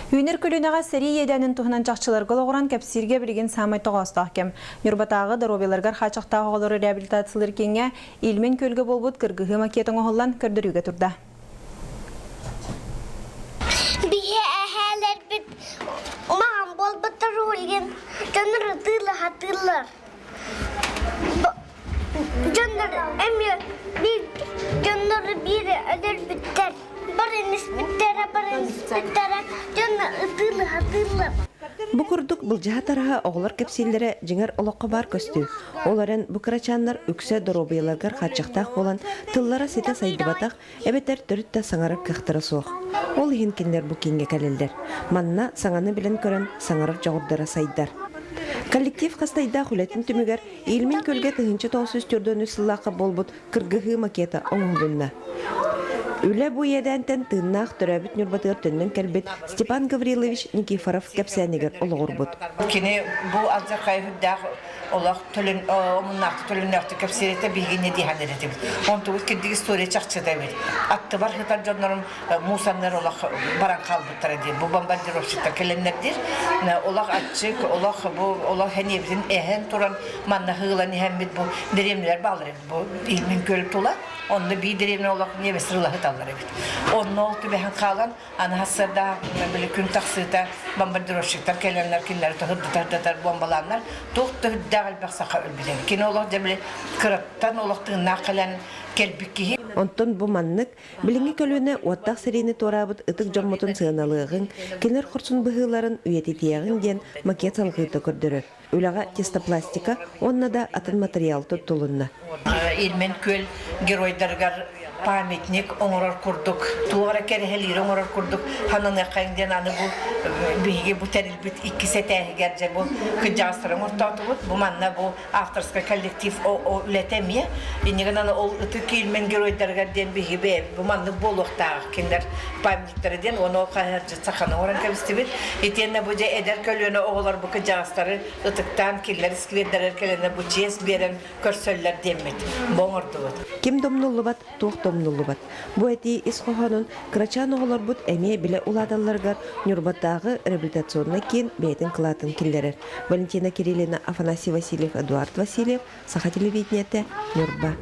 Үүнэр көлүөнэҕэ сэрии иэдээнин туһунан чахчыларга олоҕуран кэпсииргэ билигин саамай тоҕоостоох кэм. Ньурбатааҕы доруобуйаларыгар хааччахтаах оҕолору реабилитациялыыр кииҥҥэ Ильмень күөлгэ буолбут кыргыһыы макета оҥоһуллан көрдөрүүгэ турда. Биһи эһээлэрбит маҕан буолбуттар уһуйгин дьоннор ытыылаһатыыллар. Дьоннор эмиэ биир дьоннор биир өлөрбүттэр. Барын испиттэрэ, барын испиттэрэ, дьоннор ытыылаһатыыллар. Бу курдук былдьаһа тараһа оҕолор кэпсииллэрэ дьиҥэр олоххо баар көстүү. Ол эрэн бу кырачааннар үксэ доруобуйаларыгар хааччахтаах буолан тыллара ситэ сайдыбатах эбэтэр төрүт да саҥарар кыахтара суох. Ол иһин кинилэр бу кииҥҥэ кэлэллэр. Манна саҥаны билэн-көрөн саҥарар дьоҕурдара сайдар. Коллектив хастайдаах үлэтин түмүгэр Ильмень күөлгэ 1943 сыллаахха буолбут кыргыһыы макета оҥоһулунна. Үлэ бу иэдээнтэн тыыннаах төрөөбүт Ньурбатыгар төннөн кэлбит Степан Гаврилович Никифоров кэпсээнигэр олоҕурбут. Кини бу алдьархай үрдээх олох төлөн омуннаахтык төлөннөөхтүк кэпсиир этэ биһигини диэһэн этибит. Онтубут кирдик история чахчыта эбит. Аттыбар сытар дьоннорум муусаннар олох баран хаалбыттара диир. Бу бомбардировщиктар кэлэннэр диир. Олох аччык, олох бу олох эниэбитин эһэн туран манна ыылан иһэммит бу дэриэбинэлэр бааллар эбит. Бу Ильмин күөл тула. Онно биир дэриэбинэ олох немецтэр ылаһыталлар эбит. Онно ол түбэһэн хаалан аны хассарда били күн тахсыыта бомбардировщиктар кэлэннэр кинилэри тоһурдутар бомбалааннар туох да үрдээх элбэх саха өлбүтэ. Кини олох дьэ били кыраттан олох тыыннаах кэлэн кэлбит киһи. Онтон бу маннык Билиҥҥи көлүөнэ уоттаах сэриини туораабыт ытык дьоммутун сыаналыаҕыҥ, кинилэр хорсун быһыыларын үйэтитиэҕиҥ диэн макет салҕыыта көрдөрөр. Үлэҕэ тестопластика уонна да атын матырыйаал туттулунна. Ильмень күөл геройдарыгар памятник оҥорор курдук, туох эрэ кэрэһэлиири оҥорор курдук хананыаххайыҥ диэн аны бу биһиги бу тэрилбит иккис этээһигэр дьэ бу кырдьаҕастары оҥортоотубут. Бу манна бу авторскай коллектив үлэтэ эмиэ. Инньэ гынан ол ытык Ильмень геройдарыгар диэн биһиги бэйэбит бу маннык буолуохтаах кинилэр памятниктара диэн уонна ол хаһыардьыт саханы оҥорон кэбистибит. Итиэннэ бу дьэ эдэр көлүөнэ оҕолор бу кырдьаҕастары ытыктаан кинилэр сквердэригэр кэлэннэр бу чиэс биэрэн көрсөллөр диэммит бу оҥордубут. Ким домнуллубат, туох домнуллубат. Бу этии ис хоһоонун кырачаан оҕолорбут эмиэ билэ улааталларыгар Ньурбатааҕы реабилитационнай киин бэйэтин кылаатын киллэрэр. Валентина Кириллина, Афанасий Васильев, Эдуард Васильев, Саха телевидениетэ, Ньурба.